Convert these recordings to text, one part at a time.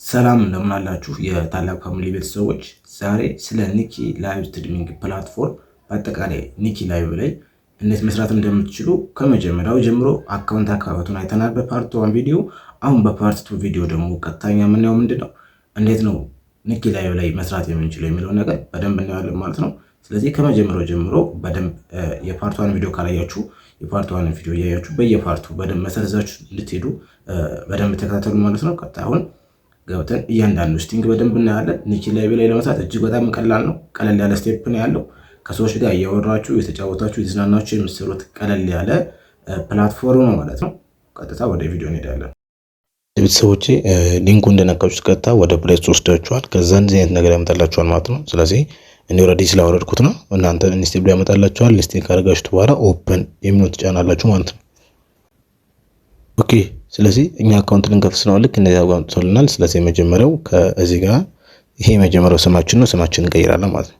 ሰላም እንደምን አላችሁ የታላቅ family ቤተሰቦች፣ ዛሬ ስለ ኒኪ live streaming platform በአጠቃላይ ኒኪ live ላይ እንዴት መስራት እንደምትችሉ ከመጀመሪያው ጀምሮ account አከፋፈቱን አይተናል በ part 1 ቪዲዮ። አሁን በ part 2 ቪዲዮ ደግሞ ቀጥተኛ የምናየው ምንድን ነው፣ እንዴት ነው ኒኪ live ላይ መስራት የምንችለው የሚለው ነገር በደንብ እናየዋለን ማለት ነው። ስለዚህ ከመጀመሪያው ጀምሮ በደንብ የ part 1 ቪዲዮ ካላያችሁ የ part 1 ቪዲዮ እያያችሁ በየ part ኡ በደንብ መሰረዛችሁ እንድትሄዱ በደንብ ተከታተሉ ማለት ነው። ቀጥታ አሁን ገብተን እያንዳንዱ setting በደንብ እናያለን። ኒኪ live ላይ ለመስራት እጅግ በጣም ቀላል ነው። ቀለል ያለ step ነው ያለው። ከሰዎች ጋር እያወራችሁ፣ የተጫወታችሁ፣ የተዝናናችሁ የምትሰሩት ቀለል ያለ platform ነው ማለት ነው። ቀጥታ ወደ ቪዲዮ እንሄዳለን። ቤተሰቦቼ፣ link ኡ እንደነካችሁት ቀጥታ ወደ Play Store ወስዳችኋል። ከዛ እንደዚህ አይነት ነገር ያመጣላችኋል ማለት ነው። ስለዚህ እኔ already ስላወረድኩት ነው። እናንተ install ብሎ ያመጣላችኋል። Install ካደረጋችሁት በኋላ open የሚለውን ትጫናላችሁ ማለት ነው። Okay፣ ስለዚህ እኛ account ልንከፍት ነው። ልክ እንደዚህ አምጥቶልናል። ስለዚህ የመጀመሪያው ከዚህ ጋር ይሄ የመጀመሪያው ስማችን ነው። ስማችንን እንቀይራለን ማለት ነው።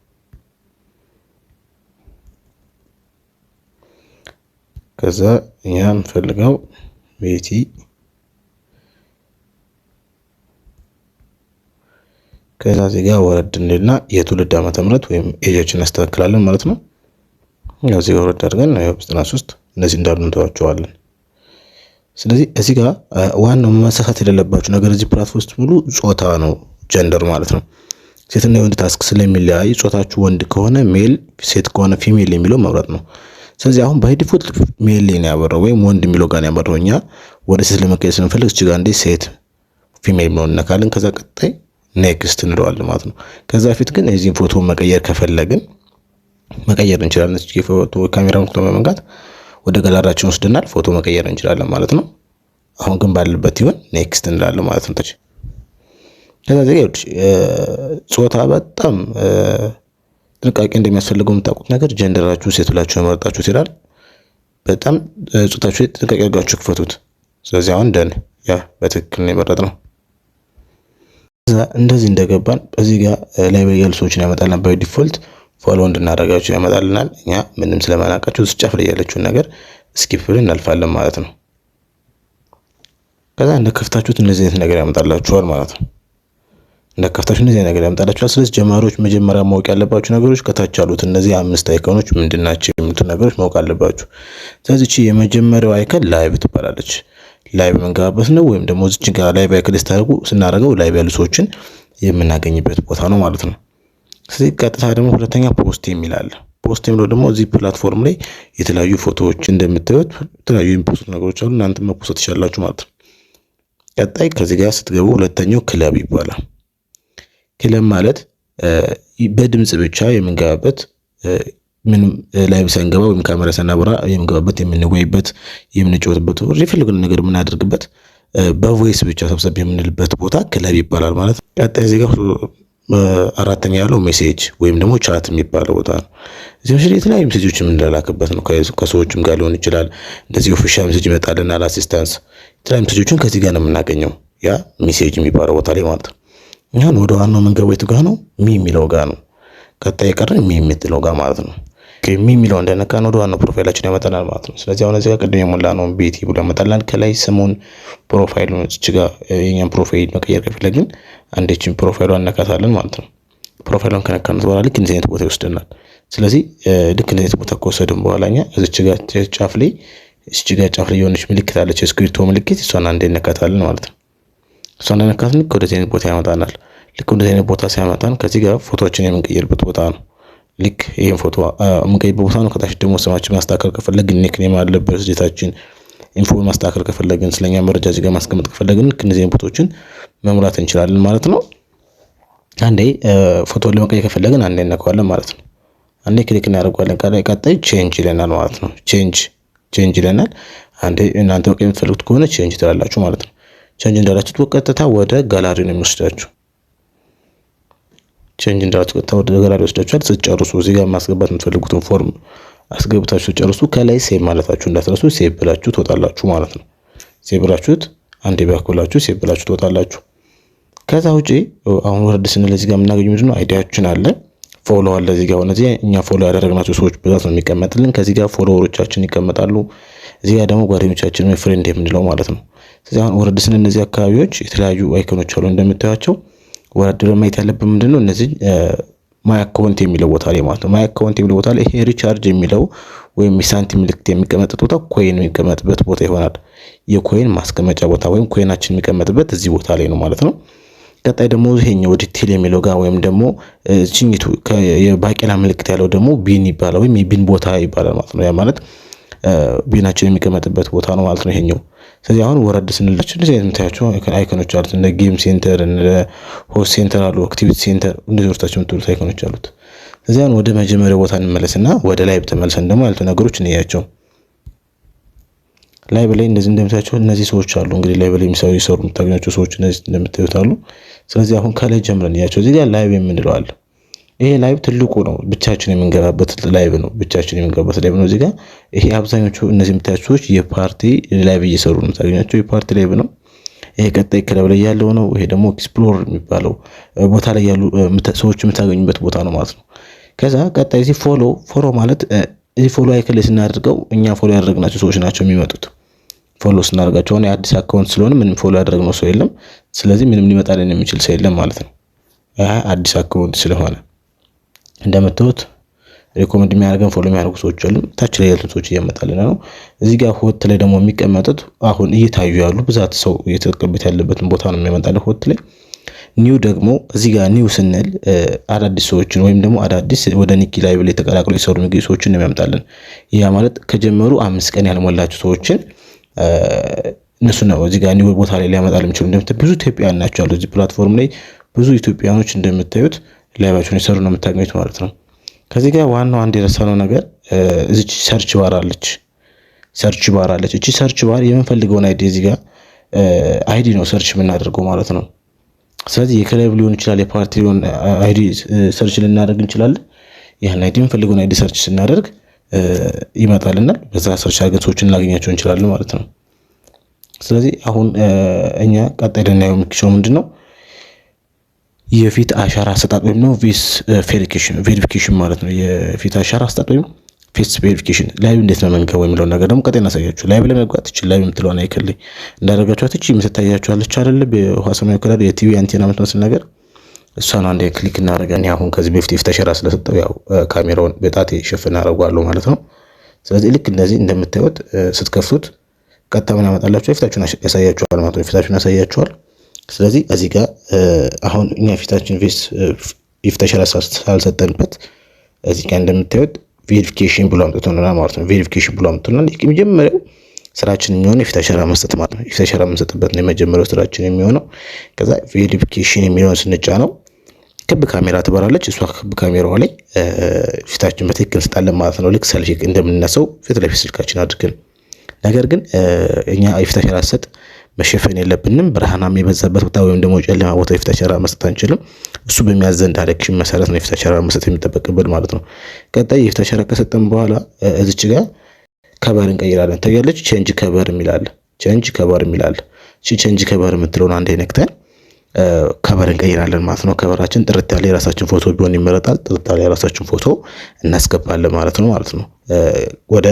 ከዛ እኛ የምንፈልገው ቤቲ፣ ከዛ እዚህ ጋር ወረድ እንልና የትውልድ ዓመተ ምህረት ወይም age ኣችን እናስተካክላለን ማለት ነው። ያው እዚህ ጋር ወረድ አድርገን ያው 93 እነዚህ እንዳሉ እንተዋቸዋለን። ስለዚህ እዚህ ጋር ዋናው መሳሳት የሌለባችሁ ነገር እዚህ platform ውስጥ ሙሉ ጾታ ነው፣ gender ማለት ነው። ሴትና የወንድ task ስለሚለያይ ጾታችሁ ወንድ ከሆነ male፣ ሴት ከሆነ female የሚለው መምረጥ ነው። ስለዚህ አሁን by default male ላይ ነው ያበራው ወይም ወንድ የሚለው ጋር ነው ያበራው። እኛ ወደ ሴት ለመቀየር ስንፈልግ እዚህ ጋር እንዴ ሴት female የሚለውን እነካለን። ከዛ ቀጣይ next እንለዋለን ማለት ነው። ከዛ በፊት ግን የዚህን ፎቶ መቀየር ከፈለግን መቀየር እንችላለን። እዚህ ፎቶ ካሜራ በመንካት ወደ ጋላሪያችን ወስደናል። ፎቶ መቀየር እንችላለን ማለት ነው። አሁን ግን ባለበት ይሁን፣ next እንላለን ማለት ነው። ከዛ እዚህ ጋር ጾታ በጣም ጥንቃቄ እንደሚያስፈልገው የምታውቁት ነገር gender ኣችሁ ሴት ብላችሁ መርጣችሁት ይላል። በጣም ጾታችሁ ጥንቃቄ አድርጋችሁ ክፈቱት። ስለዚህ አሁን done፣ yeah፣ በትክክል ነው የመረጥነው። እንደዚህ እንደገባን እዚህ ጋር ላይ ያሉ ሰዎችን ያመጣልናል። By default follow እንድናደርጋቸው ያመጣልናል። እኛ ምንም ስለማናውቃቸው ጫፍ ላይ ያለችውን ነገር skip ብለን እናልፋለን ማለት ነው። ከዛ እንደከፍታችሁት እንደዚህ አይነት ነገር ያመጣላችኋል ማለት ነው። እንደከፍታችሁ እንደዚህ አይነት ነገር ያመጣላችኋል። ስለዚህ ጀማሪዎች መጀመሪያ ማወቅ ያለባችሁ ነገሮች ከታች ያሉት እነዚህ አምስት icon ኦች ምንድን ናቸው የሚሉትን ነገሮች ማወቅ አለባችሁ። ስለዚህ እቺ የመጀመሪያው icon live ትባላለች። Live የምንገባበት ነው ወይም ደግሞ እዚች ጋር live icon ስታደርጉ ስናደርገው live ያሉ ሰዎችን የምናገኝበት ቦታ ነው ማለት ነው። ስለዚህ ቀጥታ ደግሞ ሁለተኛ post የሚል አለ። Post የሚለው ደግሞ እዚህ platform ላይ የተለያዩ ፎቶዎች እንደምታዩት የተለያዩ የሚ post ኡ ነገሮች አሉ። እናንተ መ post ትችላላችሁ ማለት ነው። ቀጣይ ከዚህ ጋር ስትገቡ ሁለተኛው ክለብ ይባላል። ክለብ ማለት በድምፅ ብቻ የምንገባበት፣ ምንም live ሳንገባ ወይም ካሜራ ሳናበራ የምንገባበት፣ የምንወይበት፣ የምንጫወትበት፣ የፈለግነው ነገር የምናደርግበት፣ በ voice ብቻ ሰብሰብ የምንልበት ቦታ ክለብ ይባላል ማለት ነው። ቀጣይ እዚህ ጋር አራተኛ ያለው message ወይም ደግሞ chat የሚባለው ቦታ ነው። እዚህ ምስል የተለያዩ ሜሴጆች የምንላላክበት ነው። ከሰዎችም ጋር ሊሆን ይችላል። እንደዚህ official message ይመጣልናል፣ assistance፣ የተለያዩ message ኦችን ከዚህ ጋር ነው የምናገኘው። ያ message የሚባለው ቦታ ላይ ማለት ነው። እኛን ወደ ዋናው የምንገባው የቱ ጋር ነው? Me የሚለው ጋር ነው። ቀጣይ የቀረን me የምትለው ጋር ማለት ነው። Me የሚለው እንደነካን ወደ ዋናው profile ኣችን ያመጣናል ማለት ነው። ስለዚህ አሁን እዚህ ጋር ቅድም የሞላነው ቤቲ ብሎ ያመጣልናል። ከላይ ስሙን፣ profile ኡን፣ እዚች ጋር የኛን profile መቀየር ከፈለግን አንዴችን profile ኧን እነካታለን ማለት ነው። Profile ኧን ከነካናት በኋላ ልክ እንደዚህ አይነት ቦታ ይወስደናል። ስለዚህ ልክ እንደዚህ አይነት ቦታ ከወሰድን በኋላ እኛ እዚች ጋር ጫፍ ላይ የሆነች ምልክት አለች፣ የእስክሪብቶ ምልክት፣ እሷን አንዴ እነካታለን ማለት ነው። እሷን እንደነካት ልክ ወደዚህ አይነት ቦታ ያመጣናል። ልክ ወደዚህ አይነት ቦታ ሲያመጣን ከዚህ ጋር ፎቶዎችን የምንቀይርበት ቦታ ነው። ልክ ይህን ፎቶ የምንቀይርበት ቦታ ነው። ከታች ደግሞ ስማችን ማስተካከል ከፈለግን nickname አለበት፣ date ኣችን info ማስተካከል ከፈለግን፣ ስለኛ መረጃ እዚህ ጋር ማስቀመጥ ከፈለግን ልክ እነዚህን ቦታዎችን መሙላት እንችላለን ማለት ነው። አንዴ ፎቶ ለመቀየር ከፈለግን አንዴ እነካዋለን ማለት ነው። አንዴ click እናደርገዋለን። ቀጣይ change ይለናል ማለት ነው። Change ይለናል። አንዴ እናንተ መቀየር የምትፈልጉት ከሆነ change ትላላችሁ ማለት ነው። Change እንዳላችሁት በቀጥታ ወደ ጋላሪ ነው የሚወስዳችሁ። Change እንዳላችሁ ቀጥታ ወደ ጋላሪ ይወስዳችኋል። ስትጨርሱ እዚህ ጋር ማስገባት የምትፈልጉትን form አስገብታችሁ ጨርሱ። ከላይ save ማለታችሁ እንዳትረሱ። Save ብላችሁ ትወጣላችሁ ማለት ነው። Save ብላችሁት አንዴ back ብላችሁ save ብላችሁ ትወጣላችሁ። ከዛ ውጪ አሁን ወረድ ስንል እዚህ ጋር የምናገኘው ምንድነው? ID ያችን አለ፣ follow አለ። እዚህ ጋር እነዚህ እኛ follow ያደረግናቸው ሰዎች ብዛት ነው የሚቀመጥልን። ከዚህ ጋር follower ኦቻችን ይቀመጣሉ። እዚህ ጋር ደግሞ ጓደኞቻችን ወይ friend የምንለው ማለት ነው። ስለዚህ አሁን ወረድ ስንል እነዚህ አካባቢዎች የተለያዩ icon ኦች አሉ እንደምታዩቸው። ወረድ ብለን ማየት ያለብን ምንድን ነው? እነዚህ my account የሚለው ቦታ ላይ ማለት ነው። My account የሚለው ቦታ ላይ ይሄ recharge የሚለው ወይም የሳንቲም ምልክት የሚቀመጥበት ቦታ coin የሚቀመጥበት ቦታ ይሆናል። የ coin ማስቀመጫ ቦታ ወይም coin ኣችን የሚቀመጥበት እዚህ ቦታ ላይ ነው ማለት ነው። ቀጣይ ደግሞ ይሄኛው detail የሚለው ጋር ወይም ደግሞ ችኝቱ የባቄላ ምልክት ያለው ደግሞ bean ይባላል ወይም የ bean ቦታ ይባላል ማለት ነው። ያ ማለት bean ኣችን የሚቀመጥበት ቦታ ነው ማለት ነው ይሄኛው። ስለዚህ አሁን ወረድ ስንላቸው እንደዚህ አይነት የምታያቸው icon ኦች አሉት። እንደ game center፣ እንደ host center አሉ፣ activity center እንደዚህ ወርታቸው የምትሉት icon ኦች አሉት። ስለዚህ አሁን ወደ መጀመሪያው ቦታ እንመለስና ወደ live ተመልሰን ደግሞ ያሉት ነገሮች እንያቸው። Live ላይ እንደዚህ እንደምታያቸው እነዚህ ሰዎች አሉ። እንግዲህ live ላይ የሚሰሩ ይሰሩ የምታገኛቸው ሰዎች እነዚህ እንደምታዩት አሉ። ስለዚህ አሁን ከላይ ጀምረን እንያቸው። እዚህ ጋር live የምንለው አለ። ይሄ live ትልቁ ነው፣ ብቻችን የምንገባበት live ነው። ብቻችን የምንገባበት live ነው። እዚህ ጋር ይሄ አብዛኞቹ እነዚህ የምታያቸው ሰዎች የ party live እየሰሩ ነው የምታገኛቸው። የ party live ነው። ይሄ ቀጣይ ክለብ ላይ ያለው ነው። ይሄ ደግሞ explore የሚባለው ቦታ ላይ ያሉ ሰዎች የምታገኙበት ቦታ ነው ማለት ነው። ከዛ ቀጣይ እዚህ follow ማለት እዚህ follow icon ላይ ስናደርገው እኛ follow ያደረግናቸው ሰዎች ናቸው የሚመጡት። Follow ስናደርጋቸው አሁን የአዲስ account ስለሆነ ምንም follow ያደረግነው ሰው የለም። ስለዚህ ምንም ሊመጣልን የሚችል ሰው የለም ማለት ነው። አዲስ account ስለሆነ እንደምታዩት recommend የሚያደርገን follow የሚያደርጉ ሰዎች አሉ። ታች ላይ ያሉት ሰዎች እያመጣልን ነው። እዚህ ጋር hot ላይ ደግሞ የሚቀመጡት አሁን እየታዩ ያሉ ብዛት ሰው እየተጠቀመበት ያለበትን ቦታ ነው የሚያመጣልን hot ላይ። New ደግሞ እዚህ ጋር new ስንል አዳዲስ ሰዎችን ወይም ደግሞ አዳዲስ ወደ ኒኪ live ላይ ተቀላቅለው የሰሩ የሚገኙ ሰዎችን ነው የሚያመጣልን። ያ ማለት ከጀመሩ 5 ቀን ያልሞላቸው ሰዎችን እነሱ ነው እዚህ ጋር new ቦታ ላይ ሊያመጣል የሚችሉ። እንደምታዩት ብዙ ኢትዮጵያውያን ናቸው ያሉት እዚህ platform ላይ፣ ብዙ ኢትዮጵያኖች እንደምታዩት live ኣቸውን የሰሩ ነው የምታገኙት ማለት ነው። ከዚህ ጋር ዋናው አንድ የረሳነው ነገር እዚች search bar አለች። Search bar አለች። እቺ search bar የምንፈልገውን ID፣ እዚህ ጋር ID ነው search የምናደርገው ማለት ነው። ስለዚህ የክለብ ሊሆን ይችላል፣ የፓርቲ ሊሆን ID search ልናደርግ እንችላለን። ያን ID፣ የምንፈልገውን ID search ስናደርግ ይመጣልናል። በዛ search አድርገን ሰዎችን ልናገኛቸው እንችላለን ማለት ነው። ስለዚህ አሁን እኛ ቀጣይ ልናየው የሚችለው ምንድን ነው? የፊት አሻራ አሰጣጥ ወይም ደግሞ face verification ማለት ነው። የፊት አሻራ አሰጣጥ ወይም face verification live እንዴት ነው የምንገባው የሚለውን ነገር ደግሞ ቀጣይ እናሳያችሁ። Live ለመግባት እቺ live የምትለዋን icon ላይ እንዳደረጋችኋት እቺ የምትታያችኋለች አይደለ? በውሃ ሰማያዊ color የ TV አንቴና የምትመስል ነገር፣ እሷን አንዴ click እናደርጋለን። አሁን ከዚህ በፊት የፊት አሻራ ስለሰጠው ያው ካሜራውን በጣቴ ሸፍን አደርገዋለሁ ማለት ነው። ስለዚህ ልክ እንደዚህ እንደምታዩት ስትከፍቱት ቀጥታ ምን ያመጣላችኋል? ፊታችሁን ያሳያችኋል ማለት ነው። ፊታችሁን ያሳያችኋል። ስለዚህ እዚህ ጋር አሁን እኛ ፊታችን face የፊት አሻራ ሳልሰጠንበት እዚህ ጋር እንደምታዩት verification ብሎ አምጥቶልናል ማለት ነው። Verification ብሎ አምጥቶልናል። የመጀመሪያው ስራችን የሚሆነው የፊት አሻራ መስጠት ማለት ነው። የፊት አሻራ የምንሰጥበት ነው የመጀመሪያው ስራችን የሚሆነው። ከዛ verification የሚለውን ስንጫነው ክብ ካሜራ ትበራለች። እሷ ክብ ካሜራዋ ላይ ፊታችን በትክክል እንሰጣለን ማለት ነው። ልክ ሰልፊ እንደምንነሳው ፊት ለፊት ስልካችን አድርገን። ነገር ግን እኛ የፊት አሻራ ሰጥ መሸፈን የለብንም። ብርሃናም የበዛበት ቦታ ወይም ደግሞ ጨለማ ቦታ የፊት አሻራ መስጠት አንችልም። እሱ በሚያዘን direction መሰረት ነው የፊት አሻራ መስጠት የሚጠበቅብን ማለት ነው። ቀጣይ የፊት አሻራ ከሰጠን በኋላ እዚች ጋር cover እንቀይራለን። ታያለች፣ change cover የሚላል፣ change cover የሚላል። እቺ change cover የምትለውን አንዴ ነክተን cover እንቀይራለን ማለት ነው። Cover ኣችን ጥርት ያለ የራሳችን ፎቶ ቢሆን ይመረጣል። ጥርት ያለ የራሳችን ፎቶ እናስገባለን ማለት ነው። ወደ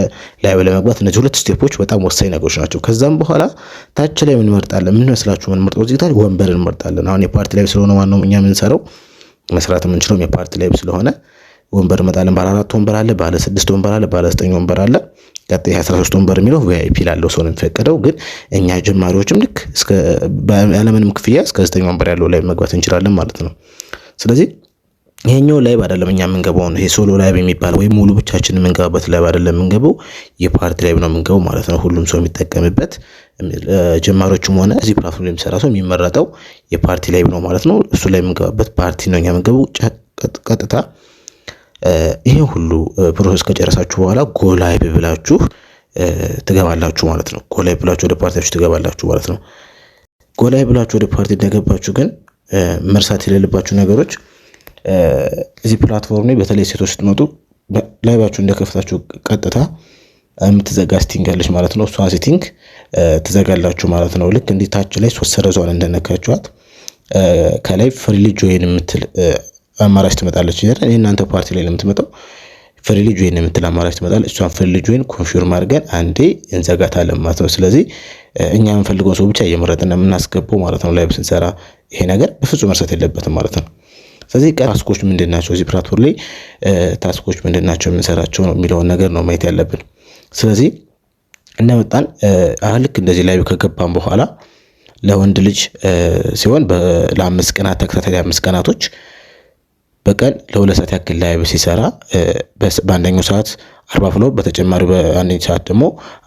live ለመግባት እነዚህ ሁለት step ኦች በጣም ወሳኝ ነገሮች ናቸው። ከዛም በኋላ ታች ላይ እንመርጣለን። ምን መስላችሁ የምንመርጠው? እዚህ ታች ወንበር እንመርጣለን። አሁን የ party live ስለሆነ ዋናው እኛ የምንሰራው፣ መስራት የምንችለው የ party live ስለሆነ ወንበር እንመጣለን። ባለ አራት ወንበር አለ፣ ባለ ስድስት ወንበር አለ፣ ባለ ዘጠኝ ወንበር አለ። ቀጣይ 13 ወንበር የሚለው VIP ላለው ሰው ነው የሚፈቀደው። ግን እኛ ጀማሪዎችም ልክ እስከ ያለምንም ክፍያ እስከ 9 ወንበር ያለው ላይ መግባት እንችላለን ማለት ነው። ስለዚህ ይሄኛው live አይደለም እኛ የምንገባው ነው። ይሄ solo live የሚባለው ወይም ሙሉ ብቻችን የምንገባበት live አይደለም የምንገባው፣ የ party live ነው የምንገባው ማለት ነው። ሁሉም ሰው የሚጠቀምበት፣ ጀማሪዎችም ሆነ እዚህ platform ላይ የሚሰራ ሰው የሚመረጠው የ party live ነው ማለት ነው። እሱ ላይ የምንገባበት ፓርቲ ነው እኛ የምንገባው ቀጥታ። ይሄን ሁሉ process ከጨረሳችሁ በኋላ go live ብላችሁ ትገባላችሁ ማለት ነው። Go live ብላችሁ ወደ ፓርቲያችሁ ትገባላችሁ ማለት ነው። Go live ብላችሁ ወደ ፓርቲ እንደገባችሁ ግን መርሳት የሌለባችሁ ነገሮች፣ እዚህ platform ላይ በተለይ ሴቶች ስትመጡ live ኣችሁ እንደከፍታችሁ ቀጥታ የምትዘጋ setting አለች ማለት ነው። እሷን setting ትዘጋላችሁ ማለት ነው። ልክ እንዲህ ታች ላይ ሶስት ሰረዟን እንደነካችኋት ከላይ freely join የምትል አማራጭ ትመጣለች። የእናንተ ፓርቲ ላይ ነው የምትመጣው። Freely join የምትል አማራጭ ትመጣለች። እሷን freely join confirm አድርገን አንዴ እንዘጋታለን ማለት ነው። ስለዚህ እኛ የምንፈልገውን ሰው ብቻ እየመረጥን የምናስገባው ማለት ነው። Live ስንሰራ ይሄ ነገር በፍጹም መርሳት የለበትም ማለት ነው። ስለዚህ task ኦች ምንድን ናቸው፣ እዚህ platform ላይ task ኦች ምንድን ናቸው የምንሰራቸው ነው የሚለውን ነገር ነው ማየት ያለብን። ስለዚህ እንደመጣን ልክ እንደዚህ live ከገባን በኋላ ለወንድ ልጅ ሲሆን ለ5 ቀናት፣ ተከታታይ 5 ቀናቶች በቀን ለ2 ሰዓት ያክል live ሲሰራ በአንደኛው ሰዓት 40 flower፣ በተጨማሪ በአንደኛው ሰዓት ደግሞ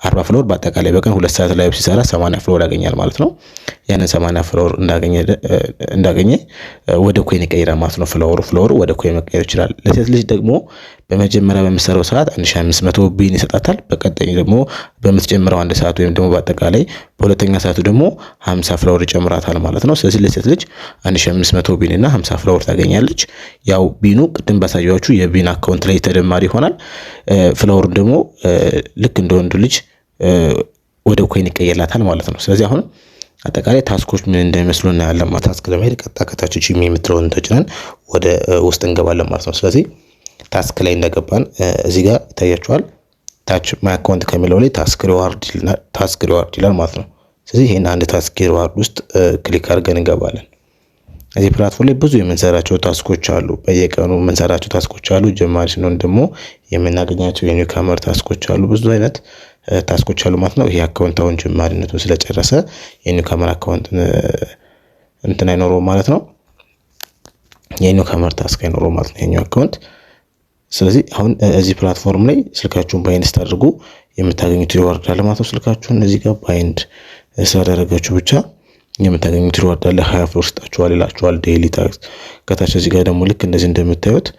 40 flower፣ በአጠቃላይ በቀን 2 ሰዓት live ሲሰራ 80 flower ያገኛል ማለት ነው። ያንን 80 flower እንዳገኘ ወደ coin ይቀይራል ማለት ነው። Flower ኡ ወደ coin መቀየር ይችላል። ለሴት ልጅ ደግሞ በመጀመሪያ በምትሰራው ሰዓት 1500 bean ይሰጣታል። በቀጣይ ደግሞ በምትጨምረው አንድ ሰዓት ወይም ደግሞ በአጠቃላይ በሁለተኛ ሰዓቱ ደግሞ 50 flower ይጨምራታል ማለት ነው። ስለዚህ ለሴት ልጅ 1500 bean እና 50 flower ታገኛለች። ያው bean ኡ ቅድም ባሳየኋችሁ የ bean account ላይ ተደማሪ ይሆናል። Flower ኡ ደግሞ ልክ እንደ ወንዱ ልጅ ወደ coin ይቀየርላታል ማለት ነው። ስለዚህ አሁን አጠቃላይ task ኦች ምን እንደሚመስሉ እናያለን። Task ለመሄድ ቀጥታ ከታች me የምትለውን ተጭነን ወደ ውስጥ እንገባለን ማለት ነው። ስለዚህ task ላይ እንደገባን እዚህ ጋር ይታያችኋል። ታች my account ከሚለው ላይ task reward ይላል ማለት ነው። ስለዚህ ይህን አንድ task reward ውስጥ click አድርገን እንገባለን። እዚህ platform ላይ ብዙ የምንሰራቸው task ኦች አሉ። በየቀኑ የምንሰራቸው task ኦች አሉ። ጀማሪ ስንሆን ደግሞ የምናገኛቸው የ newcomer task ኦች አሉ። ብዙ አይነት task ኦች አሉ ማለት ነው። ይሄ account አሁን ጀማሪነቱን ስለጨረሰ የ newcomer account እንትን አይኖረውም ማለት ነው። የ newcomer task አይኖረውም ማለት ነው ይሄኛው account። ስለዚህ አሁን እዚህ platform ላይ ስልካችሁን bind ስታደርጉ የምታገኙት reward አለ ማለት ነው። ስልካችሁን እዚህ ጋር bind ስላደረጋችሁ ብቻ የምታገኙት reward አለ። 20 flower ስጣችኋል ይላችኋል። Daily task ከታች እዚህ ጋር ደግሞ ልክ እንደዚህ እንደምታዩት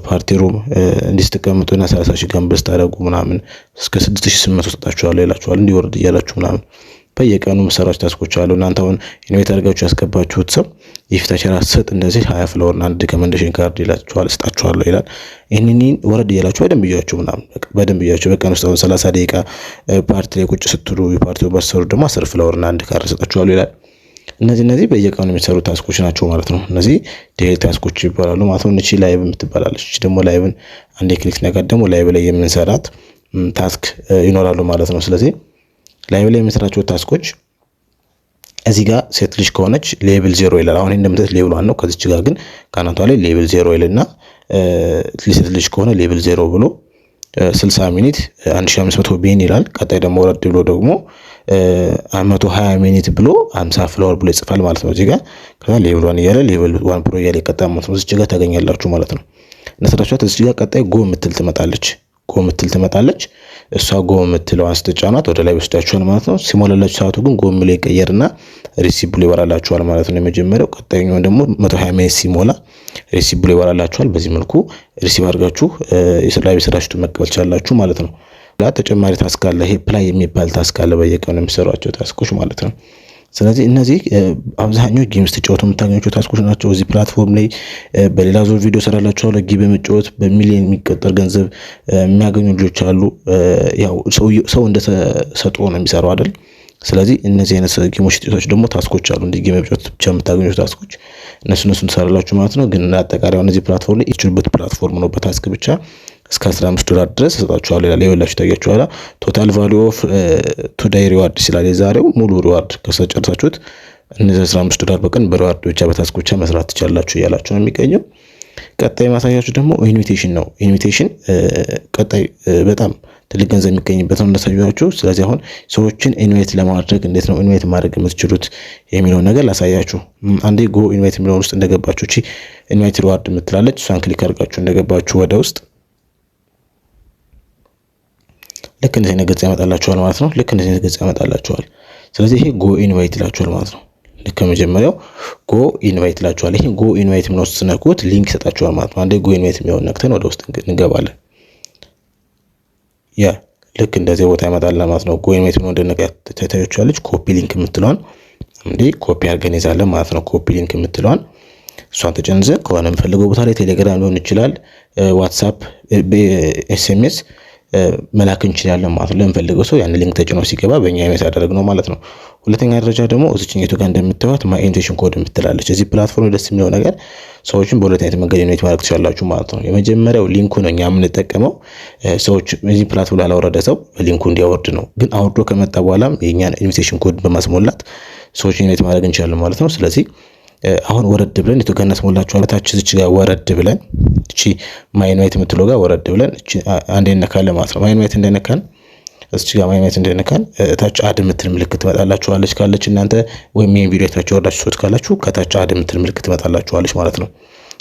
party room እንዲህ ስትቀመጡና 30,000 gamble ስታደርጉ ምናምን እስከ 6800 ሰጣችኋለሁ ይላችኋል። እንዲወርድ እያላችሁ ምናምን በየቀኑ መሰራች task ኦች አሉ። እናንተ አሁን invite አድርጋችሁ ያስገባችሁት ሰው የፊታችን ራስ ሰጥ እንደዚህ 20 flower አንድ recommendation card ይላችኋል፣ ስጣችኋለሁ ይላል። ይህንን ወረድ እያላችሁ በደንብ እያችሁ ምናምን በደንብ እያችሁ በቀን ውስጥ አሁን 30 ደቂቃ ፓርቲ ላይ ቁጭ ስትሉ የፓርቲው ባሰሩ ደግሞ 10 flower እና አንድ ካርድ ሰጣችኋለሁ ይላል። እነዚህ በየቀኑ የሚሰሩ task ኦች ናቸው ማለት ነው። እነዚህ daily task ኦች ይባላሉ ማለት ነው። እቺ live የምትባላለች። እቺ ደግሞ live ን አንዴ click ነገር ደግሞ live ላይ የምንሰራት task ይኖራሉ ማለት ነው። ስለዚህ live ላይ የምንሰራቸው task ኦች እዚህ ጋር ሴት ልጅ ከሆነች level 0 ይላል። አሁን እንደምታዩት level 1 ነው። ከዚች ጋር ግን ካናቷ ላይ level 0 ይልና ሴት ልጅ ከሆነ level 0 ብሎ 60 minute 1500 bean ይላል። ቀጣይ ደግሞ ወረድ ብሎ ደግሞ 120 minute ብሎ 50 flower ብሎ ይጽፋል ማለት ነው። እዚህ ጋር ከዛ level 1 እያለ level 1 pro እያለ ይቀጥላል ማለት ነው። እዚህ ጋር ታገኛላችሁ ማለት ነው። እንደሰራችኋት እዚህ ጋር ቀጣይ go ምትል ትመጣለች። Go ምትል ትመጣለች። እሷ go የምትለዋን ስትጫኗት ወደ ላይ ወስዳችኋል ማለት ነው። ሲሞላላችሁ ሰዓቱ ግን go የሚለው ይቀየርና receive ብሎ ይበራላችኋል ማለት ነው። የመጀመሪያው ቀጣይኛው ደግሞ 120 minute ሲሞላ receive ብሎ ይበራላችኋል። በዚህ መልኩ receive አድርጋችሁ ላይ የሰራችሁትን መቀበል ትችላላችሁ ማለት ነው። ተጨማሪ task አለ። ይሄ play የሚባል task አለ። በየቀኑ የሚሰሯቸው task ኦች ማለት ነው። ስለዚህ እነዚህ አብዛኛው game ስትጫወቱ የምታገኟቸው task ኦች ናቸው። እዚህ platform ላይ በሌላ ዙር ቪዲዮ ሰራላችኋለሁ። Game በመጫወት በሚሊዮን የሚቆጠር ገንዘብ የሚያገኙ ልጆች አሉ። ያው ሰው እንደተሰጥኦ ነው የሚሰራው አይደል? ስለዚህ እነዚህ አይነት game ኦች ውጤቶች ደግሞ task ኦች አሉ። እንዲህ game መጫወት ብቻ የምታገኙት task ኦች እነሱን ትሰራላችሁ ማለት ነው። ግን አጠቃላይ እነዚህ platform ላይ ይችሉበት platform ነው። በ task ብቻ እስከ 15 ዶላር ድረስ እሰጣችኋለሁ ይላል። ይኸውላችሁ ታያችኋላ። Total value of today reward ይላል። የዛሬው ሙሉ reward ከጨረሳችሁት እነዚህ 15 ዶላር በቀን በ reward ብቻ በ task ብቻ መስራት ትችላላችሁ እያላችሁ ነው የሚገኘው። ቀጣይ ማሳያችሁ ደግሞ invitation ነው። Invitation ቀጣይ በጣም ትልቅ ገንዘብ የሚገኝበት ነው እንዳሳያችሁ። ስለዚህ አሁን ሰዎችን invite ለማድረግ እንዴት ነው invite ማድረግ የምትችሉት የሚለውን ነገር ላሳያችሁ። አንዴ go invite የሚለውን ውስጥ እንደገባችሁ እቺ invite reward የምትላለች እሷን click አድርጋችሁ እንደገባችሁ ወደ ውስጥ ልክ እንደዚህ አይነት ገጽ ያመጣላችኋል ማለት ነው። ልክ እንደዚህ አይነት ገጽ ያመጣላችኋል። ስለዚህ ይሄ go invite ይላችኋል ማለት ነው። ልክ ከመጀመሪያው go invite ይላችኋል። ይሄ go invite የሚለውን ስትነኩት link ይሰጣችኋል ማለት ነው። አንዴ go invite የሚለውን ነክተን ወደ ውስጥ እንገባለን። ያ ልክ እንደዚህ ቦታ ያመጣል ማለት ነው። Go invite የሚለውን እንደነካ ታያችኋለች። Copy link የምትለዋን እንዴ ኮፒ አድርገን ይዛለን ማለት ነው። Copy link የምትለዋን እሷን ተጨንዘን ከሆነ የምፈልገው ቦታ ላይ ቴሌግራም ሊሆን ይችላል፣ ዋትሳፕ፣ SMS መላክ እንችላለን ማለት ነው። ለምንፈልገው ሰው ያን link ተጭኖ ሲገባ በእኛ invite ያደረግነው ማለት ነው። ሁለተኛ ደረጃ ደግሞ እዚችኛቱ ጋር እንደምታዩት my invitation code የምትላለች። እዚህ platform ደስ የሚለው ነገር ሰዎችን በሁለት አይነት መንገድ invite ማድረግ ትችላላችሁ ማለት ነው። የመጀመሪያው link ኡ ነው እኛ የምንጠቀመው፣ ሰዎች እዚህ platform ላላወረደ ሰው link ኡ እንዲያወርድ ነው። ግን አውርዶ ከመጣ በኋላም የእኛን invitation code በማስሞላት ሰዎችን invite ማድረግ እንችላለን ማለት ነው። ስለዚህ አሁን ወረድ ብለን የቱ ጋር እናስሞላችኋለን? ታች እዚች ጋር ወረድ ብለን እቺ my invite የምትለው ጋር ወረድ ብለን እቺ አንዴ እነካለን ማለት ነው። My invite እንደነካን፣ እዚች ጋር my invite እንደነካን ታች add የምትል ምልክት ትመጣላችኋለች ካለች እናንተ፣ ወይም ይሄን ቪዲዮ አይታችሁ ወርዳችሁ ሰዎች ካላችሁ ከታች add የምትል ምልክት ትመጣላችኋለች ማለት ነው።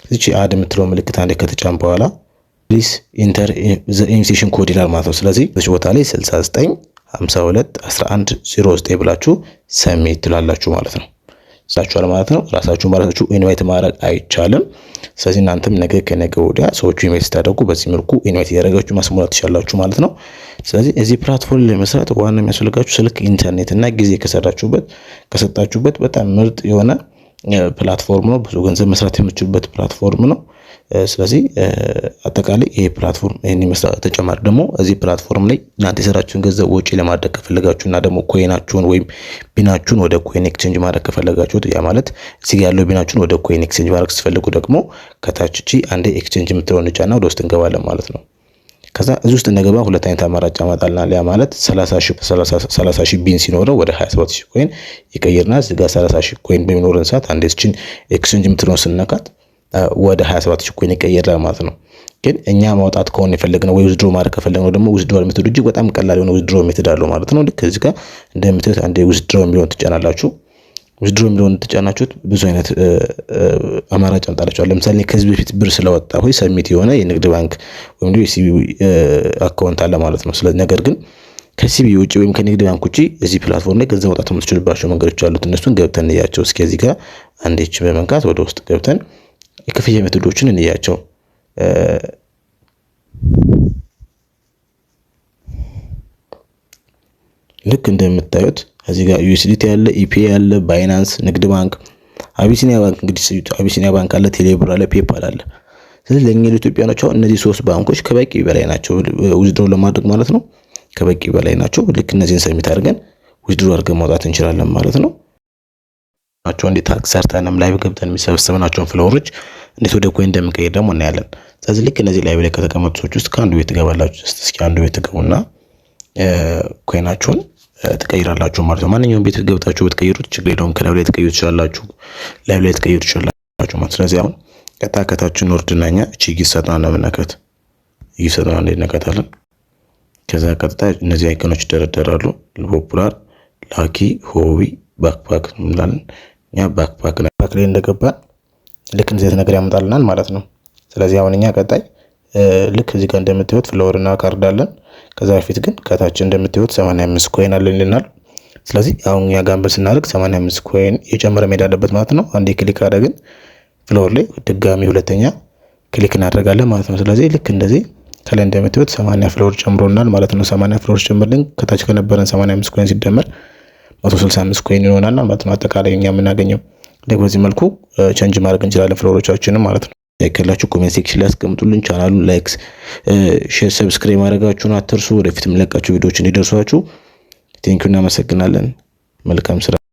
እዚች add የምትለው ምልክት አንዴ ከተጫን በኋላ "Please enter the invitation code" ይላል ማለት ነው። ስለዚህ በዚህ ቦታ ላይ 69 52 11 09 ብላችሁ submit ትላላችሁ ማለት ነው። ስላችኋል ማለት ነው። ራሳችሁን በራሳችሁ invite ማድረግ አይቻልም። ስለዚህ እናንተም ነገ ከነገ ወዲያ ሰዎቹ invite ስታደርጉ በዚህ መልኩ invite እያደረጋችሁ ማስሞላት ትችላላችሁ ማለት ነው። ስለዚህ እዚህ platform ላይ መስራት ዋና የሚያስፈልጋችሁ ስልክ፣ ኢንተርኔት እና ጊዜ ከሰራችሁበት ከሰጣችሁበት በጣም ምርጥ የሆነ platform ነው። ብዙ ገንዘብ መስራት የምትችሉበት platform ነው። ስለዚህ አጠቃላይ ይሄ platform ይሄን ይመስላል። ተጨማሪ ደግሞ እዚህ platform ላይ እናንተ የሰራችሁን ገንዘብ ወጪ ለማድረግ ከፈለጋችሁ እና ደግሞ coin ኣችሁን ወይም bean ኣችሁን ወደ coin exchange ማድረግ ከፈለጋችሁት፣ ያ ማለት እዚህ ጋር ያለው bean ኣችሁን ወደ coin exchange ማድረግ ስትፈልጉ ደግሞ ከታች እቺ አንዴ exchange የምትለውን ጫና ወደ ውስጥ እንገባለን ማለት ነው። ከዛ እዚህ ውስጥ እንደገባ ሁለት አይነት አማራጭ ያመጣልናል። ያ ማለት 30 ሺህ bean ሲኖረው ወደ 27 ሺህ coin ይቀይርና እዚህ ጋር 30 ሺህ coin በሚኖረን ሰዓት አንዴ እችን exchange የምትለውን ስንነካት ወደ 27 ሺህ coin ይቀየራል ማለት ነው። ግን እኛ ማውጣት ከሆነ የፈለግነው ወይ withdraw ማድረግ ከፈለግነው ደግሞ withdraw method እጅግ በጣም ቀላል የሆነ withdraw method አለው ማለት ነው። ልክ እዚህ ጋር እንደምታዩት አንዴ withdraw የሚለውን ትጫናላችሁ። Withdraw የሚለውን ትጫናችሁት ብዙ አይነት አማራጭ ያመጣላችኋል። ለምሳሌ ከዚህ በፊት ብር ስለወጣ ሆይ submit የሆነ የንግድ ባንክ ወይም ደግሞ የ CBE account አለ ማለት ነው። ስለዚህ ነገር ግን ከ CBE ውጭ ወይም ከንግድ ባንክ ውጭ እዚህ platform ላይ ገንዘብ ማውጣት የምትችሉባቸው መንገዶች አሉት። እነሱን ገብተን እንያቸው። እስኪ እዚህ ጋር አንዴች በመንካት ወደ ውስጥ ገብተን የክፍያ method ኦችን እንያቸው። ልክ እንደምታዩት እዚህ ጋር USDT ያለ፣ ኢፒ ያለ፣ Binance፣ ንግድ ባንክ፣ አቢሲኒያ ባንክ፣ እንግዲህ አቢሲኒያ ባንክ አለ፣ ቴሌብር አለ፣ PayPal አለ። ስለዚህ ለእኛ ለኢትዮጵያኖች አሁን እነዚህ ሶስት ባንኮች ከበቂ በላይ ናቸው፣ withdraw ለማድረግ ማለት ነው። ከበቂ በላይ ናቸው። ልክ እነዚህን submit አድርገን withdraw አድርገን ማውጣት እንችላለን ማለት ነው። ናቸው እንዴት task ሰርተንም live ገብተን የሚሰበሰብናቸውን flower ኦች እንዴት ወደ coin እንደምንቀይር ደግሞ እናያለን። ስለዚህ ልክ እነዚህ live ላይ ከተቀመጡ ሰዎች ውስጥ ከአንዱ ቤት ትገባላችሁ። እስኪ አንዱ ቤት ትገቡና coin ኣችሁን ትቀይራላችሁ ማለት ነው። ማንኛውም ቤት ገብታችሁ ብትቀይሩት ችግር የለውም። ከ live ላይ ትቀይሩ ትችላላችሁ፣ live ላይ ትቀይሩ ትችላላችሁ ማለት። ስለዚህ አሁን ቀጥታ ከታችን ወርድና እኛ እቺ gift ሳጥኗን ነው የምንነካት። Gift ሳጥኗን እንዴት እንነካታለን? ከዛ ቀጥታ እነዚህ icon ኦች ይደረደራሉ። Popular፣ lucky፣ hobby፣ backpack እንላለን። እኛ backpack ላይ እንደገባን ልክ እንደዚህ ነገር ያመጣልናል ማለት ነው። ስለዚህ አሁን እኛ ቀጣይ ልክ እዚህ ጋር እንደምታዩት flower እና ካርድ አለን። ከዛ በፊት ግን ከታች እንደምታዩት 85 coin አለን ይልናል። ስለዚህ አሁን እኛ gamble ስናደርግ 85 coin የጨመረ መሄድ አለበት ማለት ነው። አንዴ click አደረግን flower ላይ፣ ድጋሚ ሁለተኛ click እናደርጋለን ማለት ነው። ስለዚህ ልክ እንደዚህ ከላይ እንደምታዩት 80 flower ጨምሮናል ማለት ነው። 80 flower ጨምርልን ከታች ከነበረን 85 coin ሲደመር 165 coin ይሆናል ማለት ነው። አጠቃላይ እኛ የምናገኘው ደግሞ በዚህ መልኩ change ማድረግ እንችላለን flower ኦቻችንን ማለት ነው። ያከላችሁ comment section ላይ አስቀምጡልን። ቻናሉን like፣ share፣ subscribe ማድረጋችሁን አትርሱ። ወደፊት የምለቃችሁ ቪዲዮዎች እንዲደርሷችሁ። Thank you፣ እናመሰግናለን። መልካም ስራ።